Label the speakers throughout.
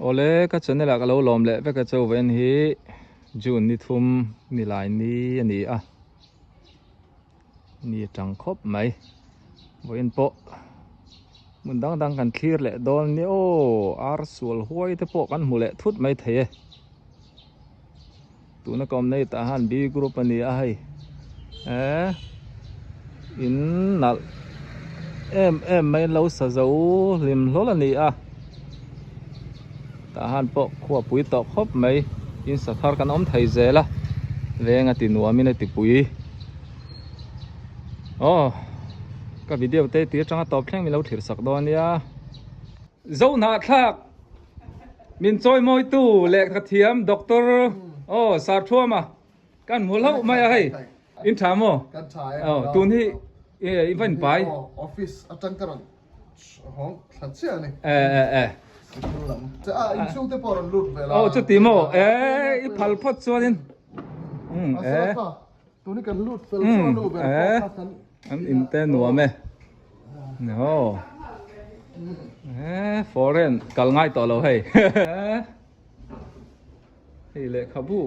Speaker 1: Awle ka channel ah ka lo lawm leh vek a cho vawiin hi June ni thum nilai ni a ni a ni atang khawp mai vawiin pawh hmun dang dang kan thlir leh dawn nia aw ar sual huai te pawh kan hmu leh thut mai thei e. Tuna ka awm nei tah han B group a ni a hei eh in nalh em em mai an lo sa zo hlim hlawl a ni a tah han pawh khua pui tawh khawp mai in sa thar kan awm thei zel a veng a ti nuam in a ti pui aw ka video te tih atanga tawp thleng min lo thlir sak dawn nia. Zohnahthlak min chawimawitu lehkha thiam Doctor aw Sarthuama kan hmu hlauh mai a hei in tha maw?
Speaker 2: Kan tha e.
Speaker 1: Aw tun hi i va in pai?
Speaker 2: Aw office atang ka rawn hawng thla chiah a ni.
Speaker 1: E e e.
Speaker 2: Sikul lam. A inchhung te pawh rawn lut ve la.
Speaker 1: Aw chuti maw? E i phal phawt chuanin.
Speaker 2: Um e. Tun hi kan lut fel chuan a nu ber pawh kha kan.
Speaker 1: An in te nuam e. Aw. E foreign kal ngai tawh lo hei. Hei lehkhabu.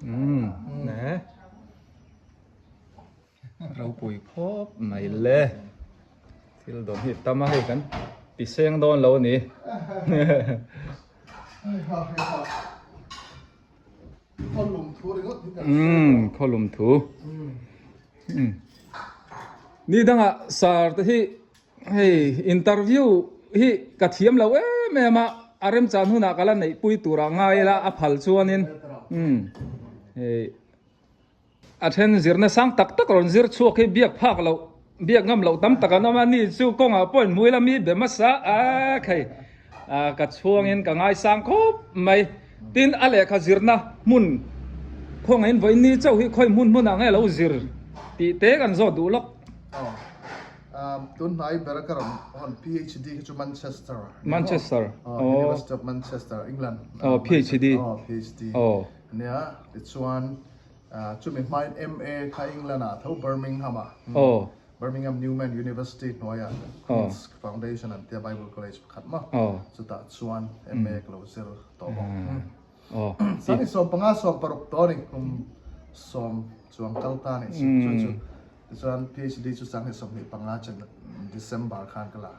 Speaker 1: Um e. Ropui khawp mai le. Thil dawn hi tam a hei kan ti seng dawn lo a ni. Umm khawlum thu. Ni dangah sar te hi hei interview hi ka thiam lo em em a, a remchan hunah ka la neihpui turah ngai ila a phal chuanin umm hei. A then zirna sang tak tak rawn zir chhuak hi biak phak loh, biak ngam loh tam tak an awm a, ni chu kawngah pawh in hmu ila mi be hmasa a khei ka chhuangin ka ngaisang khawp mai. Tin, a lehkha zirna hmun khawngaihin vawiin ni chauh hi khawi hmun hmunah nge lo zir tih te kan zawt duh lawk.
Speaker 2: Tun hnai ber ka rawn hawn PhD hi chu Manchester.
Speaker 1: Manchester.
Speaker 2: University of Manchester, England.
Speaker 1: Oh, PhD.
Speaker 2: Oh, PhD. Nia, tichuan chumi hmain MA kha England ah tho Birmingham ah Birmingham Newman University hnuaiah Queen's Foundation an tia Bible College pakhat maw chutah chuan MA ka lo zir tawh bawk. Sangni 15 16 tawh a ni kum sawm chuang kal ta a ni chu chu tichuan PhD chu sangni 25 chen December khan ka la.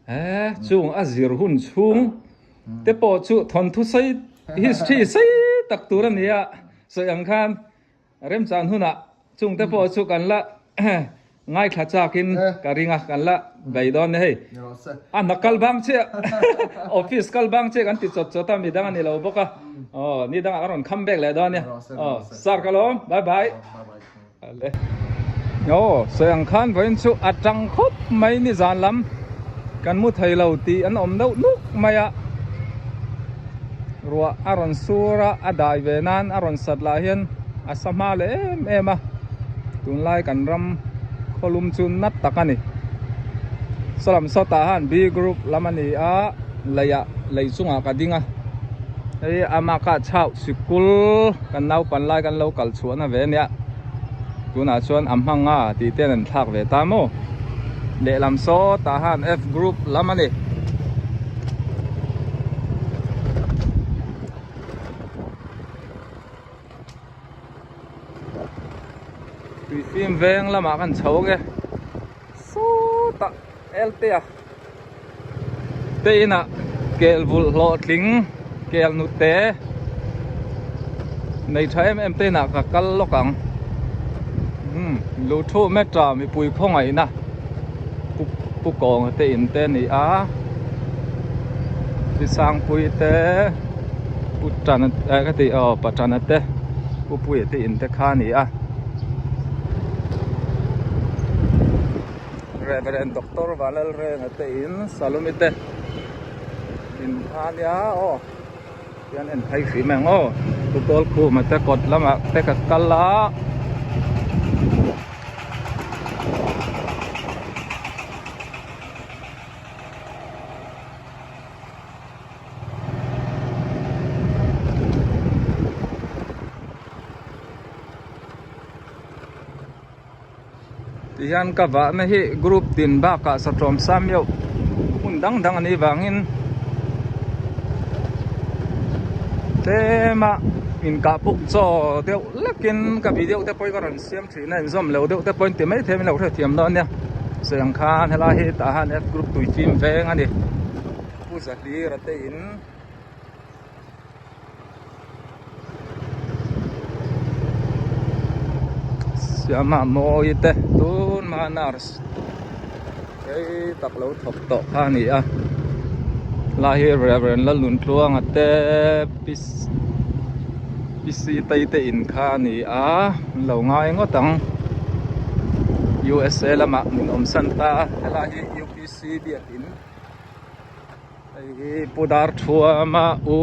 Speaker 1: He chung a zir hun chhung te pawh chu thawnthu sei history sei tak tur a ni a, sawi ang khan remchan hunah chung te pawh chu kan la ngaithla chakin ka ring a, kan la bei dawn ni hei. A hna kal bang chiah office kal bang chiah kan ti chawt chawt a, midang a ni lo bawk a, aw ni dangah ka rawn come back leh dawn nia. Aw sir ka lawm, bye bye. Aw, sawi ang khan vawiin chu a tang khawp mai ni zan lam kan mu thei lo tih an awm deuh nuk mai a, ruah a rawn sur a, a dai ve nan a rawn sat lah hian a sa hma leh em em a, tunlai kan ram khawlum chu nat tak a ni. Saw lam sawtah han B group lam a ni a, leiah lei chungah ka ding a, hei ama kha chhauh sikul kan naupan lai kan lo kal chhuahna ve a nia. Tunah chuan a hmang a tih ten an thlak ve ta maw? Lehlam saw tah han F group lam a ni. Tuifim veng lamah kan chho ang e. Sawtah Eltea te inah kel vulh hlawhtling kel nute nei tha em em te inah ka kal lawk ang umm luhthu metra mipui khawngaihna pu pu kawnga te in te a ni a Tisangpui te pu tana eh ka tih aw pa tana te pu puia te in te kha a ni a. Reverend Doctor Vanlalrenga te in Salome te in kha ania aw tian en phei hrim ang aw football khum te kawt lamah te ka kal a. Tihian ka vahna hi group tin bakah satawm sam deuh hmun dang dang a nih vangin tlema inkah puk chaw deuh lekin ka video te pawh hi ka rawn siam thin a inzawm lo deuh te pawhin ti maithei min lo hrethiam dawn nia sawi ang khan helai hi tah hian F group tui fim veng a ni Pu Zahlira te in. Siama mawi te tun hma nurse rei tak lo thawk tawh kha a ni a lai hi Reverend Lalnuntluanga te Pc tei te in kha a ni a an lo ngai ngawt ang USA lamah min awm san ta a helai hi UPC biakin. Hei hi Pu Dar Thuama u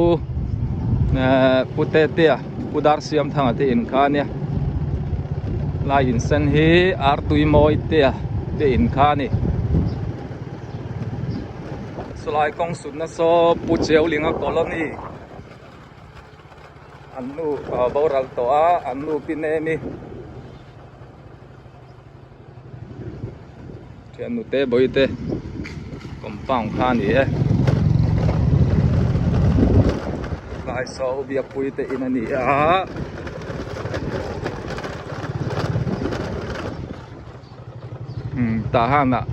Speaker 1: ehh Pu Tetea Pu Dar Siamthanga te in kha ania lai in sen hi Artui Mawitea te in kha a ni chulai kawng sutna saw Pu Cheulinga colony an nu boral tawh a an nu pi Nemi. Thian nute bawihte compound kha a ni e tlai saw biakpui te in a ni a umm tah han ah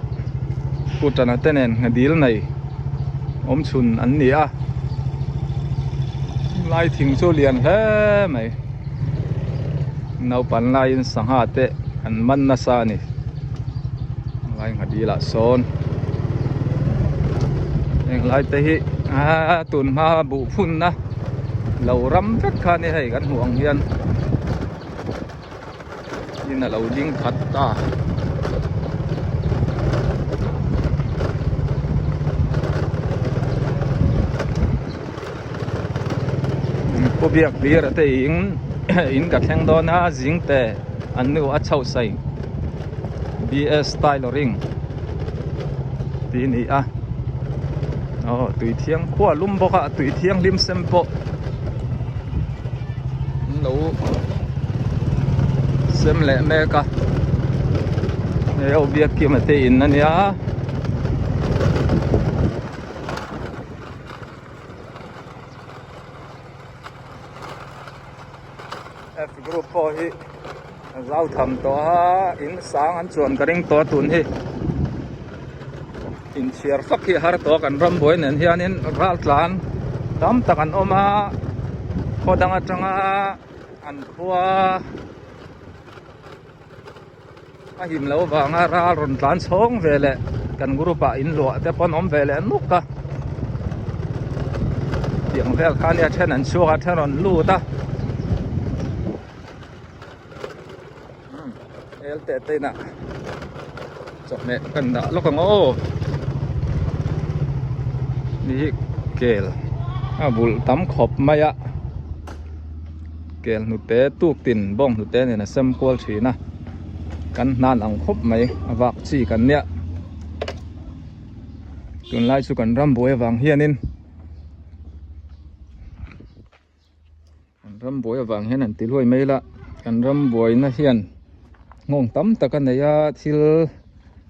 Speaker 1: kutana te nen nghadil nei awm chhun an ni a lai thing chu lian hle mai naupang laiin sangha te an man nasa a ni lai nghadil ah sawn heng lai te hi aaa tun hma buh phun na lo ram vek kha a ni hei kan hmuh ang hian. In a lo ding khat ta. Pu biak hlir te in in ka thleng dawn a zing te an nu a chhoh sai BS tailoring tih a ni a aw tui thiang khua lum bawk a tui thianghlim sem pawh. An lo sem leh mek a hei ho biakkima te in a nia F group pawh hi a zau tham tawh a in sang an chuan ka ring tawh a tun hi inchhiar fak hi a har tawh a kan ram buai nen hianin ral tlan tam tak an awm a khaw dang atanga an khua a him loh avanga ral rawn tlan chhawng ve leh kan group ah in luah te pawh an awm ve leh nuk a tiang vel kha nia then an chhuak a then rawn lut a el teh te inah chawhmeh kan dah lawk ang aw ni hi kel a bulh tam khawp mai a kel hnute tuk tin bawng hnute nen a sem kual thin a kan hnan ang khawp mai a vak chi kan nia tunlai chu kan ram buai avang hianin Kan ram buai avang hian an ti hluai mai la kan ram buaina hian nghawng tam tak a nei a thil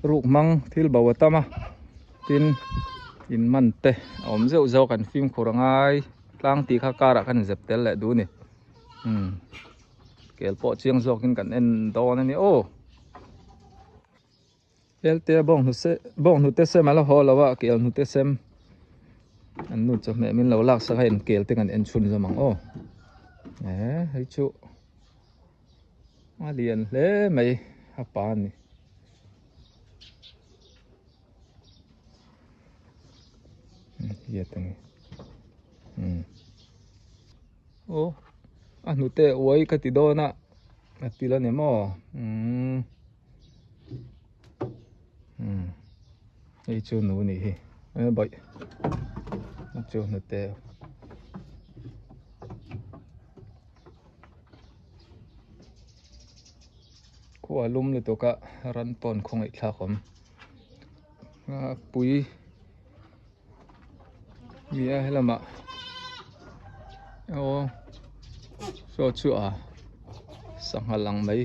Speaker 1: ruk hmang thil bo a tam a tin in man te a awm zeuh zeuh a kan fimkhur a ngai tlang tih kha car ah khan in zep tel leh duh a ni umm kel pawh chiang zawk in kan en dawn a ni aw. Helte bawng hnute bawng hnute sem a la haw lo a kel hnute sem an nu chawhmeh min lo lak sak a in kel te kan en chhun zawm ang aw eh hei chu a lian hle mai a pa a ni. Aw a hnute uai ka ti dawn a a til a ni maw umm. Umm hei chu nu nih hi e bawih a chu hnute khua lum lutuk a ran pawn khawngaih thlak awm a pui nia helamah aw saw chu a sangha lang mai.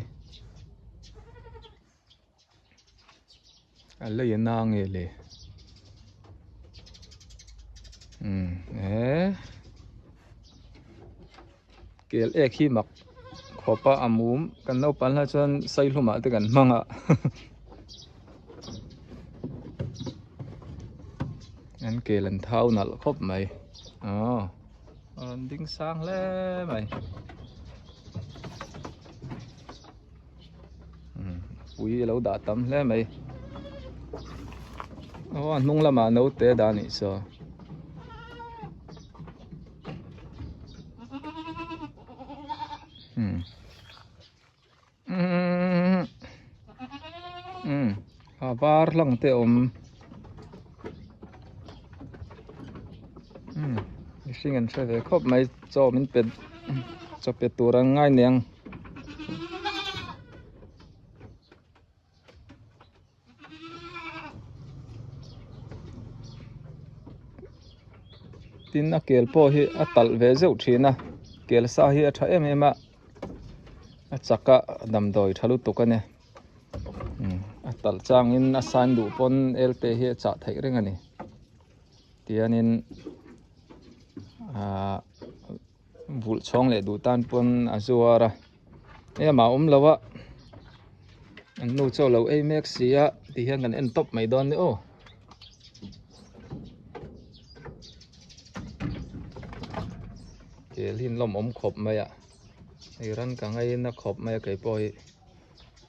Speaker 1: A lei a na nge le umm eh kel ek hi mak khawp a a mum kan naupang lah chuan saihlum ah te kan hmang a an kel an thau nalh khawp mai aw a rawn ding sang hle mai. Pui a lo dah tam hle mai aw a hnung lamah naute a dah a nih saw umm a var hlang te a awm umm mihring an hre ve khawp mai chaw min pe chaw pe tur an ngai aniang. Tin a kel pawh hi a talh ve zeuh thin a kel sa hi a tha em em a a chak a damdawi tha lutuk a ni a talh changin a san duh pawn el te hi a chah theih reng a ni tianin ahh. Vulh chhawng leh duh tan pawn a zuar a hei amah awm lo a an nu chaw lo ei mek si a ti hian kan en tawp mai dawn ni aw. Kel hi an lawm awm khawp mai a hei ran ka ngaina khawp mai a kei pawh hi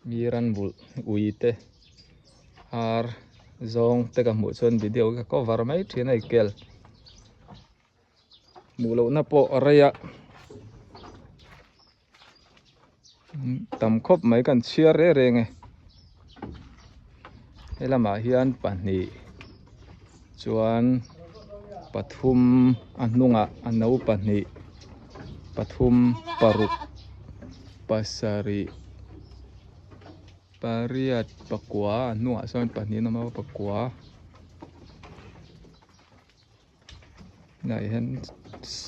Speaker 1: mi ran vulh ui te ar zawng te ka hmuh chuan video ka cover mai thin a hei kel. Hmuh lohna pawh a rei a tam khawp mai kan chhiar reng reng e he lamah hian pahnih chuan pathum a hnungah a no pahnih pathum paruk pasarih pariat pakua a hnungah sawn pahnih an awm a pakua. Hnaiah hian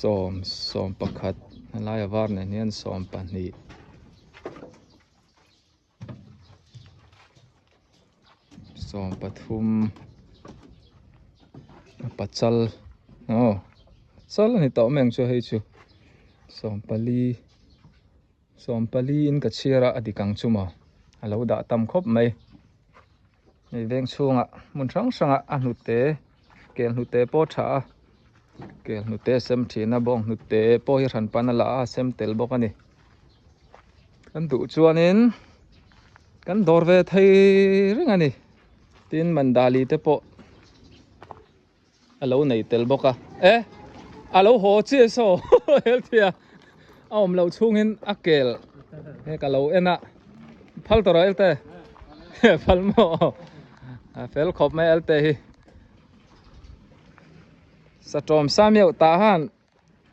Speaker 1: sawm sawm pakhat a laia var nen hian 12 13 a pachal aw chal a ni tawh mai ang chu hei chu 14 14 in ka chhiar a a dik ang chu maw a lo dah tam khawp mai. Hei veng chhungah hmun hrang hrangah a hnute kel hnute pawh a tha a kel hnute a sem thin a bawng hnute pawh hi hran pan a la a a sem tel bawk a ni kan duh chuanin kan dawr ve thei reng a ni tin mandali te pawh a lo nei tel bawk a e a lo haw chiah saw helthia a awm loh chhungin a kel he ka lo en a phal tawh rawh elte phal maw a fel khawp mai elte hi satawm sa meuh tah han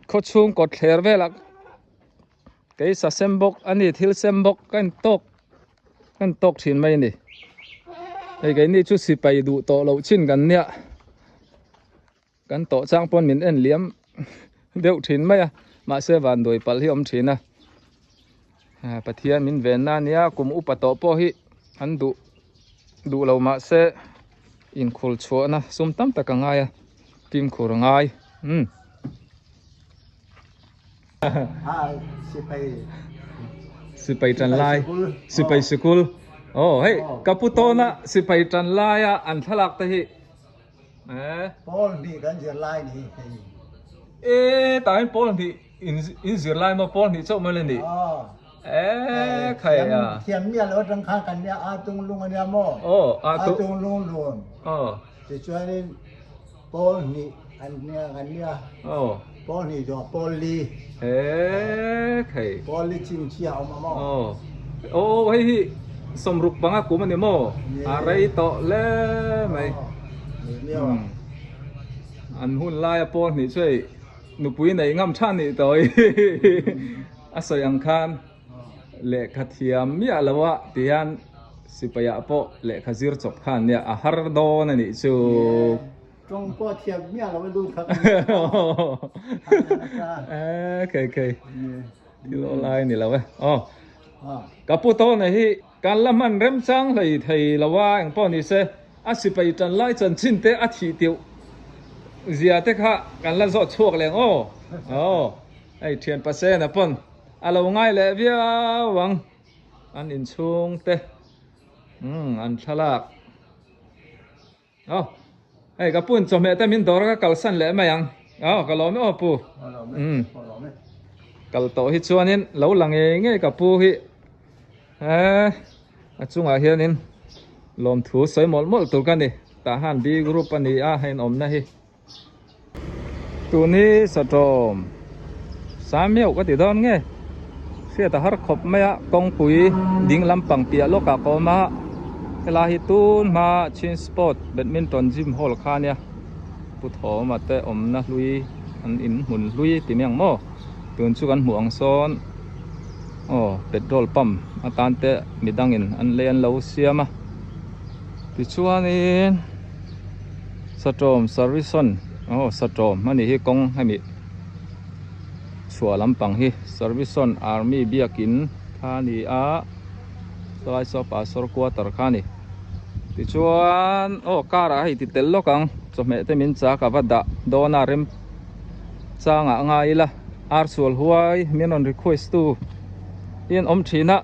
Speaker 1: khaw chhung kawt thler velah kei sa sem bawk a ni thil sem bawk ka in tawk ka in tawk thin mai a ni hei keini chu sipai duh tawh loh chin kan nia kan tawh chang pawn min en liam deuh thin mai a mahse vanduai palh hi a awm thin a Pathian min venna ania kum upa tawh pawh hi an duh duh lo mahse inkhul chhuahna sum tam tak a ngai a fimkhur a ngai umm. Sipai tan lai sipai sikul aw hei ka pu tawna sipai tan laia an thlalak te hi eh
Speaker 3: pawl hnih kan zir lai ni hei
Speaker 1: e tah hian pawl hnih in in zir lai maw pawl hnih chauh mai le ni eh khai a
Speaker 3: thiam miah lo atang khan kan nia a tung lung ania maw
Speaker 1: aw
Speaker 3: a tung lung lun
Speaker 1: aw
Speaker 3: tichuanin Pawl hnih an nia kan nia.
Speaker 1: Aw.
Speaker 3: Pawl hnih zawh pawl li.
Speaker 1: He khei.
Speaker 3: Pawl li chin chi a awm a maw?
Speaker 1: Aw. Aw hei hi sawmruk panga kum a ni maw? A rei tawh hle mai. An hun laia pawl hnih chu hei nupui neih ngam tha nih tawh hi a sawi ang khan. Lehkha thiam miah lo a tihian sipaiah pawh lehkha zir chawp khan nia a har dawn a nih chu.
Speaker 3: Tawng pawh thiam miah lo a lut kha ka
Speaker 1: nia. Khei khei thil aw lai ni lo e. Aw ka pu tawna hi kan la hman remchang hlei thei lo a engpawh ni se. A sipai tan lai chanchin te a thih teuh zia te kha kan la zawt chhuak leng aw. Aw hei thian pasena pawn a lo ngai leh viau ang an inchhung te umm an thlalak. Aw hei ka pun chawhmeh te min dawr a ka kalsan leh mai ang aw ka lawm e aw pu umm kal tawh hi chuanin lo la ngei ngei ka pu hi he a chungah hianin lawmthu sawi mawlh mawlh tur ka ni tah han B group a ni a hei an awmna hi. Tun hi Sawtawm Samiau ka ti dawn nge hriat a har khawp mai a kawngpui ding lampang piah lawkah ka awm a helai hi tun hma Chin Sport Badminton Gym Hall kha ania Pu Thawma te awmna hlui an in hmun hlui ti mai ang maw tun chu kan hmuh ang sawn aw petrol pump atan te midangin an lei an lo siam a tichuanin. Satawm Service-on aw Satawm a nih hi kawng hemi chhuah lampang hi Service-on Army biakin kha a ni a sawlai saw Pastor quarter kha a ni tichuan aw car ah hei ti tel lawk ang chawhmeh te min chak a va dah dawn a rem changah a ngai ila ar sual huai min rawn request tu hi an awm thin a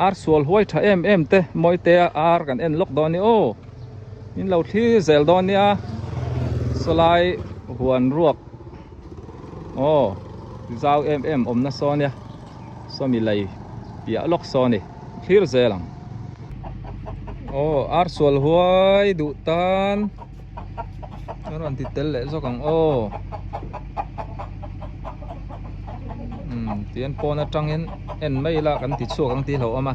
Speaker 1: ar sual huai tha em em te mawite a ar kan en lawk dawn a ni aw. In lo thlir zel dawn nia sawlai huan ruak aw zau em em awmna saw nia sawmi lei piah lawk saw ni thlir zel ang aw ar sual huai duh tan a rawn ti tel leh zawk ang aw umm tihian pawn atangin en mai ila kan ti chhuak ang tih hlauhawm a.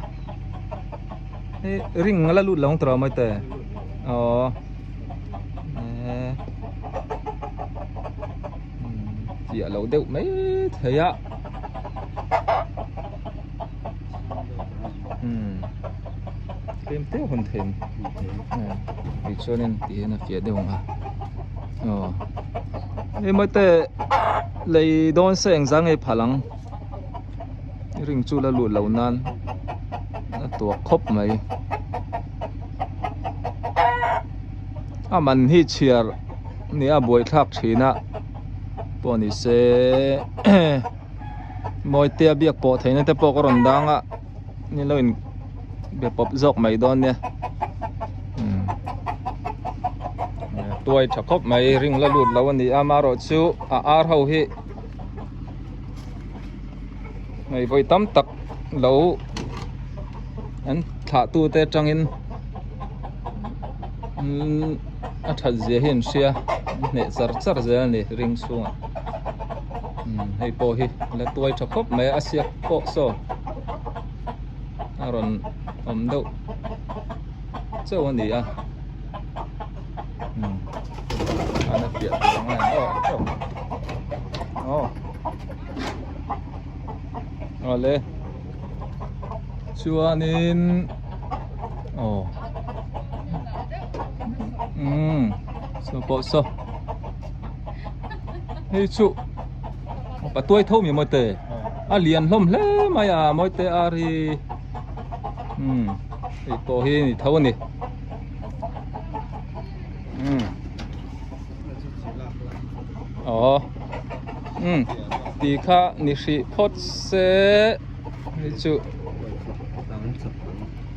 Speaker 1: Hei ring la lut lo ang tawh mai te aw eh chiah lo deuh mai thei a umm tlem teuh hun thei eh chuanin ti hian a fiah deuh ang a aw hei mai te lei dawn se engzah nge phal ang. Ring chu la lut lo nan a tuak khawp mai a man hi chhiar nia buai thlak thin a pawh ni se Mawitea biak pawh theihna te pawh ka rawn dang a ni lo in be pawp zawk mai dawn nia tuai tha khawp mai ring la lut lo a ni a amaherawh chu a ar ho hi. Hei vawi tam tak lo an thlah tu te atangin a that zia hi an hria an hneh char char zel a ni ring chhungah hei pawh hi la tuai tha khawp mai a siak pawh saw a rawn awm deuh chauh a ni a. An a fiah tur ang a aw aw aw awle chuanin aw umm saw pawh saw hei chu pa tuai tho mi maw te a lian hlawm hle mai a mawi te ar hi umm hei pawh hi ni tho a ni. Aw umm ti kha ni hrih phawt se hei chu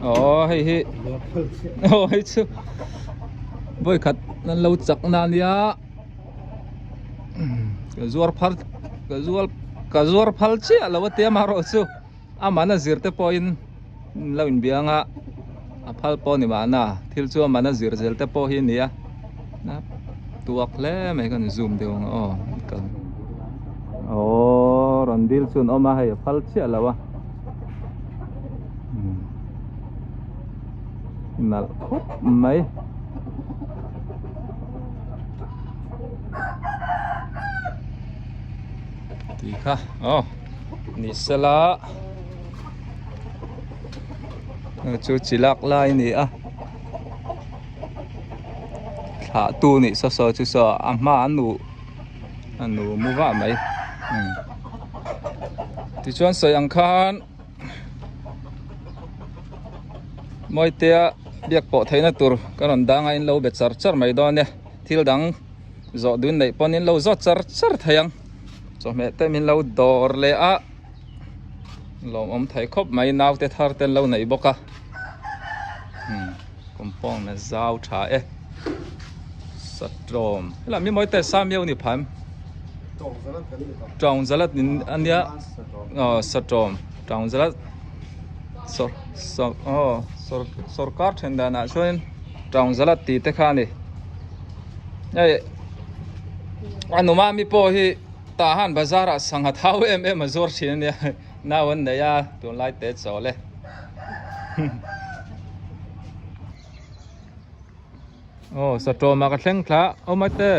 Speaker 1: aw hei hi aw hei chu vawikhat an lo chak na ania ka zuar phal ka zuar ka zuar phal chiah lo a tia amaherawh chu amahna zir te pawhin. Lo inbiang a, a phal pawh ni mahna thil chu amahna zir zel te pawh hi a ni a, tuak hle mai khan zoom deuh ang aw aw rawn dil chu an awm a hei a phal chiah lo a nalh khawp mai. Tih kha aw ni sela. Chu chi lak lai a ni a thlah tu nih saw saw chu saw a hma an nu a nu mu vah mai tichuan sawi ang khan Mawitea. biak pawh theihna tur ka rawn dang a in lo be char char mai dawn e thil dang zawh dun neih pawn in lo zawt char char thei ang chawhmeh te min lo dawr leh a lawmawm thei khawp mai naute thar te an lo neih bawk a compound a zau tha e satrawm helai mi mawi te samiau ni pham tawng zalat in ania aw satrawm tawng zalat sawr sawr aw sawr sawrkar then danah chuan tawng zalat tih te kha a ni hei a numa mi pawh hi tah han bazar ah sangha thau em em a zuar thin ania nau an nei a tunlai te chawl e. Aw satawm ah ka thleng thla aw mai te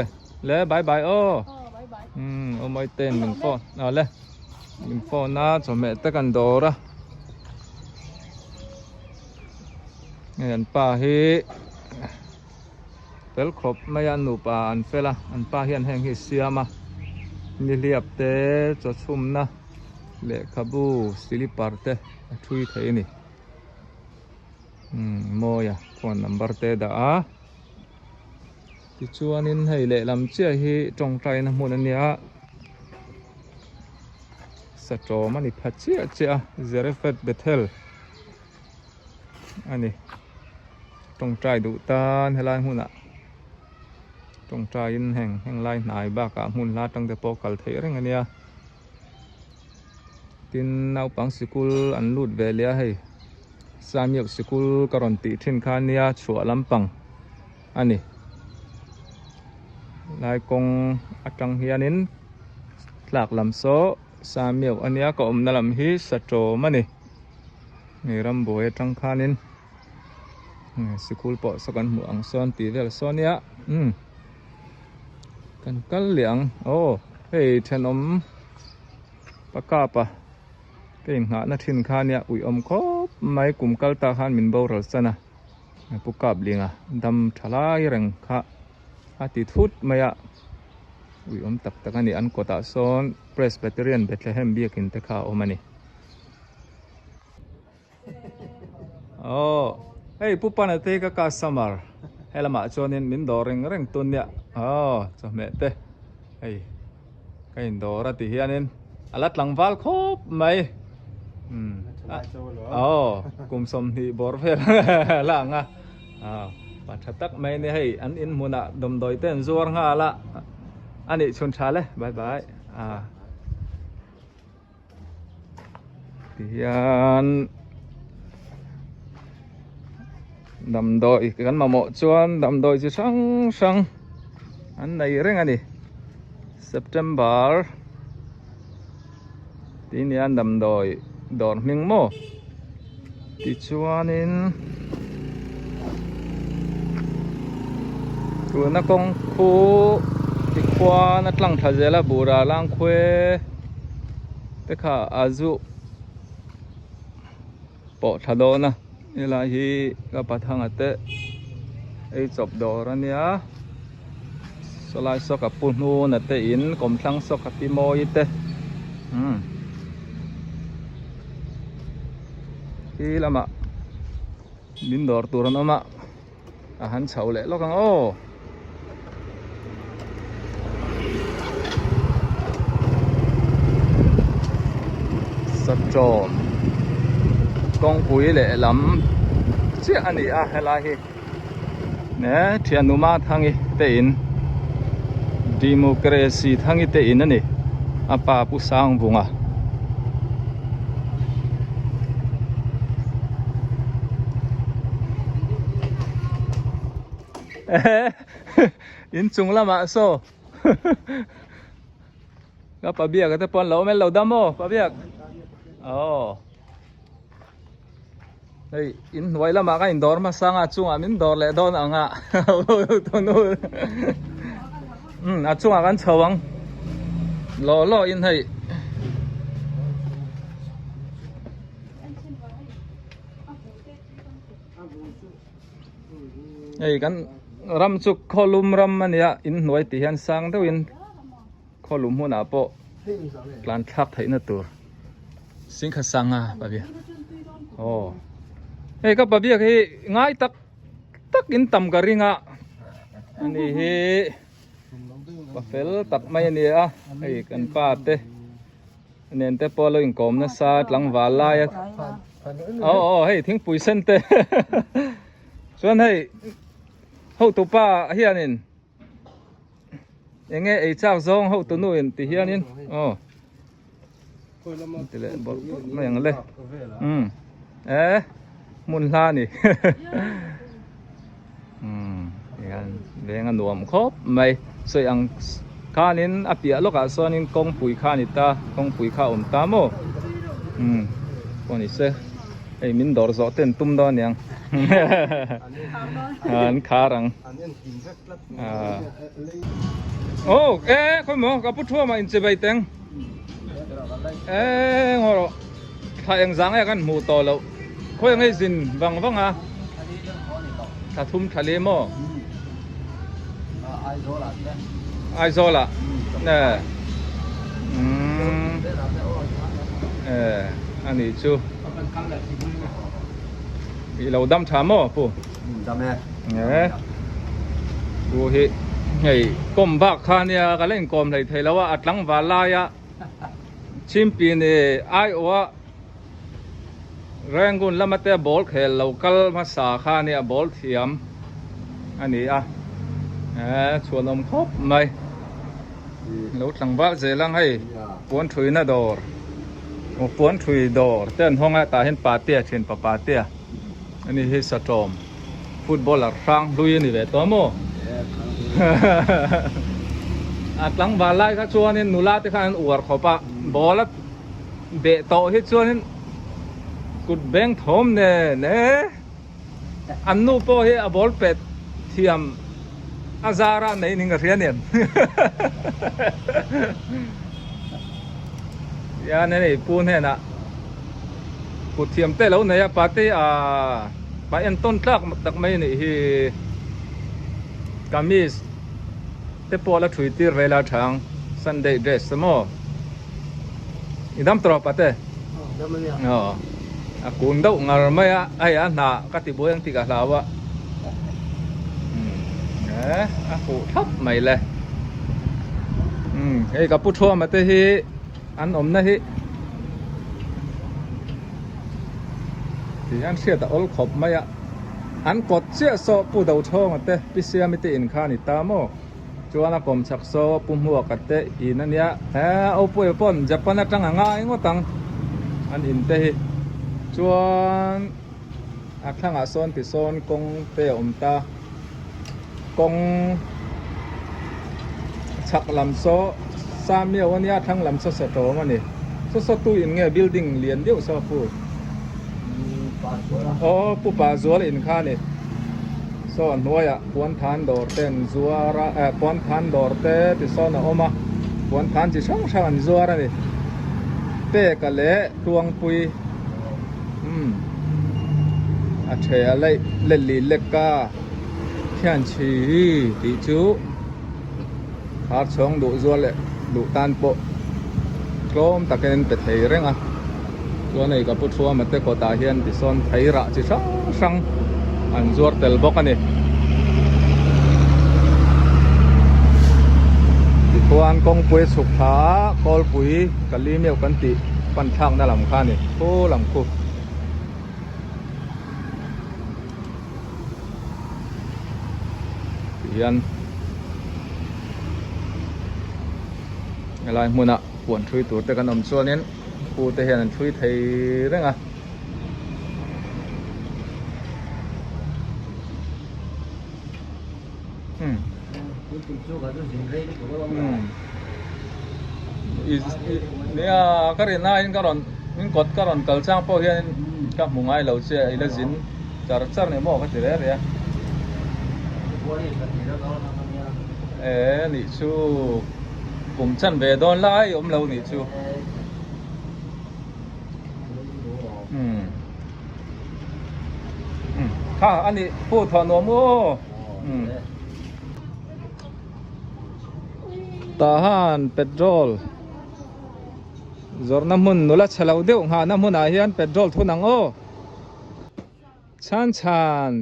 Speaker 1: le bye bye aw umm aw mai ten min phone aw le min phone a chawhmeh te kan dawr a hei an pa hi fel khawp mai a nupa an fel a an pa hian heng hi a siam a nihliap te chaw chhumna lehkhabu silipar te a thui thei a ni. Umm mawi a phone number te dah a tichuanin hei lehlam chiah hi tawngtaina hmun a nia satawm a ni pha chiah chiah a Zarephath Bethel a ni tawngtai duh tan helai hmunah tawngtaiin heng heng lai hnai bakah hmun hla atang te pawh kal theih reng a nia. Tin naupang sikul an lut ve leh a hei Samiak sikul ka rawn tih thin kha nia chhuah lampang a ni lai kawng atang hianin tlak lam saw Samiak a nia ka awmna lam hi Satawm a ni hei rambuai atang khanin sikul pawh saw kan hmuh ang sawn tih vel saw nia umm. Kan kal leh ang aw hei thenawm pakapa ka inghahna thin kha nia uiawm khawp mai kum kal ta khan min boral san a pu kap linga dam tha lai reng kha a ti thut mai a uiawm tak tak a ni an kawtah sawn Presbyterian Bethlehem biakin te kha a awm a ni. Aw hei pu pana te hi ka customer he lamah chuanin min dawr reng reng tun nia aw chawhmeh te hei ka in dawr a ti hianin a la tlangval khawp mai umm aw kum 20 bawr vel la ang a aw pa tha tak mai ania hei an in hmunah dawmdawi te an zuar nghal a a nih chhun tha le bye bye a. Tihian damdawi kan mamawh chuan damdawi chi hrang hrang an nei reng a ni September tih nia damdawi dawr hming maw tichuanin tuna kawng khu tikhuan a tlang thla zel a bura lang khuai te kha a zu pawh thla dawn a helai hi ka pathanga te ei chawp dawr a nia sawlai saw ka pu hnuna te in kawmthlang saw ka pi mawi te umm khi lamah min dawr tur an awm a a han chho leh lawk ang aw. Satrawm kawngpui lehlam chiah a ni a helai hi ne thianuma thangi te in democracy thangi te in a ni a pa pu Sangvunga. In chung lamah saw ka pabiak te pawh an lo awm e lo dam aw pabiak aw hei in hnuai lamah ka indawr hmasa anga a chungah min dawr leh dawn ang a um a chungah kan chho ang law law in hei hei kan ram chu khawlum ram a nia in hnuai tih hian sang deuhin khawlum hunah pawh tlan thlak theihna tur singkha sanga pabia aw hei ka pabia hi ngai tak. tak in tam ka ring a ani hi pa fel tak mai a ni a hei kan pa te nen te pawh a lo inkawm nasa tlangval lai a aw aw hei thingpui sen te chuan hei hotupa hianin eng nge ei chak zawng hotu nu in ti hianin aw ti leh bawrh bawrh mai ang le umm eh hmun hla a ni umm tihian veng a nuam khawp mai sawi ang khanin a piah lawkah sawnin kawngpui kha a ni ta kawngpui kha a awm ta maw umm pawh ni se hei min dawr zawh te an tum dawn aniang an khar ang. Aw e khawi maw ka pu thuama in chivai teng e ngaw rawh thla eng zang e kan hmuh tawh loh khawi ang ei zin vang vang a thla thum thla li maw Aizawl ah e umm e ani chu i lo dam tha maw pu.
Speaker 3: Dam e.
Speaker 1: Nge. Chu hi hei kawm bak kha nia ka la inkawm hlei thei lo a a tlangval laia chimpi ni aiawha Rangoon lama te ball khel lo kal hmasa kha nia ball thiam a ni a eh chhuanawm khawp mai lo tlangval zel ang hei puan thuina dawr puan thui dawr te an hawng a tah hian patea thin pa patea. Ani hi Satawm footballer hrang hlui a ni ve tawh maw? A tlangval lai kha chuanin nula te khan an uar khawp a, ball a beh tawh hi chuanin kut beng thawm nen e an nu pawh hi a ball pet thiam a zara nei ning ka hria nen. Hian hei pu hnenah kut thiam te lo nei a pate ah pa entawn tlak tak mai anih hi kamis te pawh la thui tir vel a thang sunday dress te maw i dam tawh pate aw a kun deuh ngar mai a hei a hnah ka ti buai ang tih ka hlau a eh a huh thlap mai le hei ka pu thuama te hi an awmna hi tih hian hriat a awl khawp mai a an kawt chiah saw pu do thawnga te pi siami te in kha a ni ta maw chuan a kawm chak saw pu hmuaka te in a nia he Oppo pawn Japan atang a ngai ngawt ang an in te hi chuan a thlangah sawn tisawn kawng te a awm ta kawng chhak lam saw Samiau a nia thlang lam saw Satawm a ni saw saw tu in nge building lian deuh saw pu aw pu pa zual in kha a ni saw a hnuaiah puan than dawr te an zuar a eh puan than dawr te tisawn a awm a puan than chi hrang hrang an zuar a ni peka leh tluangpui. Umm a the a laih let lih lek a khian chhi tih chu khar chhawng duh zual leh duh tan pawh tlawm takin an pe thei reng a chuan hei ka pu thuama te kawtah hian tisawn thei rah chi hrang hrang an zuar tel bawk a ni tichuan kawngpui a chhuk thla a kawlpui ka li meuh kan tih. Pan thlakna lam kha a ni khu lam khu. Ti hian helai hmuna puan thui tur te kan awm chuanin pu te hian an thui thei reng a. Hmm. Nia ka rin aiin ka rawn min kawt ka rawn kal chang pawh hian ka hmu ngai lo che i la zin char char ni maw ka ti reh reh a. E nih chu kum chan ve dawn lai awm lo nih chu. Hmm. Kha ani pu thawh nuam u. Tah han petrol zawrhna hmun nula chhe lo deuh nghahna hmunah hian petrol thun ang aw. Chhan chhan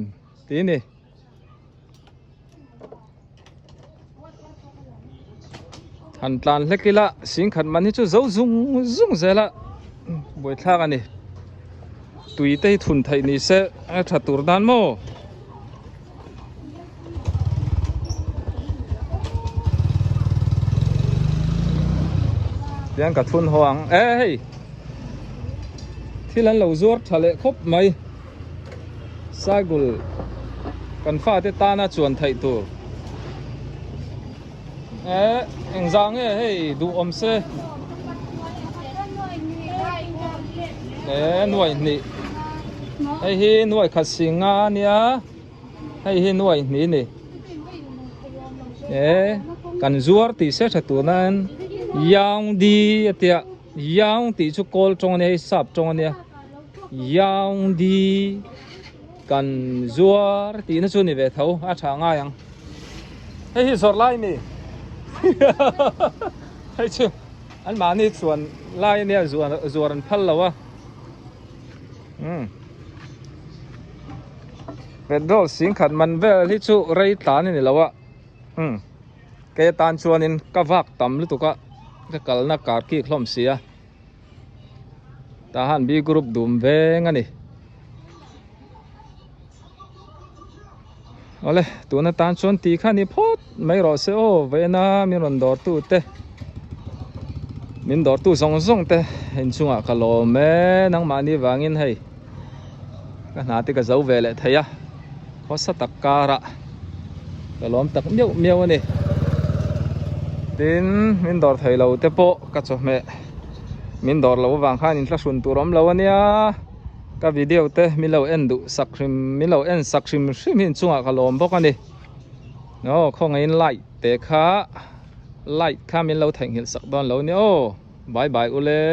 Speaker 1: tih a ni. Han tlan hlek ila singkhat man hi chu zo zung zung zel a buaithlak a ni tui te hi thun theih ni se a tha tur dan maw. Tiang ka thun haw ang e hei thil an lo zuar tha leh khawp mai cycle kan fate tana chuan theih tur e engzah nge hei duh awm se e nuai hnih hei hi nuai khat singa ania. Hei hi nuai hnih ni. E kan zuar tih se tha tur nan Yaung di a tia Yaung tih chu kawl tawng ania hei sap tawng ania Yaung di kan zuar tih na chu ni ve tho a tha ngai ang. Hei hi zawrh lai mi hei chu an mahni chuan lai ania zuar an phal lo a. Umm. Petrol singkhat man vel hi chu rei tlan a ni lo a umm kei atan chuanin ka vak tam lutuk a ka kalna kar kik hlawm si a tah han B group dum veng a ni awle tun atan chuan tih kha ni phawt mai rawh se aw vawiina min rawn dawr tu te min dawr tu zawng zawng te inchungah ka lawm e nangmahni vangin hei. Ka hna te ka zo ve leh thei a, khawsa tak karah ka lawm tak miau miau a ni. Tin, min dawr thei lo te pawh ka chawhmeh min dawr loh avang khan inthlahrun tur awm lo a nia. Ka video te min lo en duh sak hrim min lo en sak hrim hrim hi inchungah ka lawm bawk a ni. Aw khawngaihin like te kha like kha min lo theihnghilh sak dawn lo a ni aw. Bye bye ule.